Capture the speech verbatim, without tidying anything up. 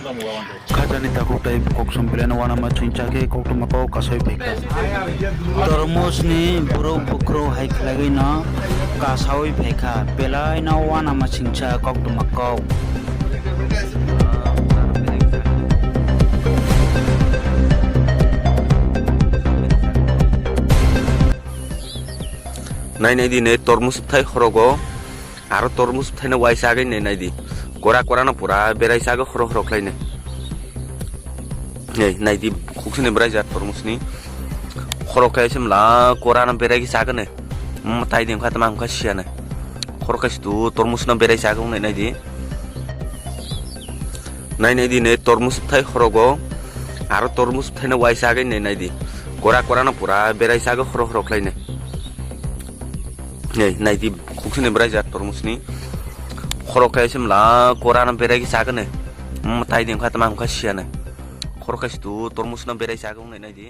Khajani takhuk tei kok som belai no uanama chwngsa khe koktwma kok kasawi phaikha. Tormos ni borok bukhro hai khlaiwi no kasawi phaikha, belai no uanama chwngsa koktwma kok. Nai nai di ne tormos bwthai khorogo. Aro tormos bwthaino uaisa agwi nai nai di. Kora kora no pura berai sa agwi khoro khoro khlai nai. Nei nai di, khuksini berai ja tormos ni. Khoro khe se mla kora no berai sa agwi nai. Mm, tai di wngkha tama wngkha siya nai. Khoro khe se tu tormos no berai sa agwi nai nai di. Nai nai di ne tormos bwthai khorogo. Aro tormos bwthaino uaisa agwi nai nai di. Kora kora no pura berai sa agwi khoro khoro khlai nai. Nei, nai di, khuksini berai ja tormos ni. Khoro khe se mla kora no berai sa agwi nai. Mm, tai di wngkha tama wngkha siya nai. Khoro khe se tu tormos no berai sa agwi nai nai di.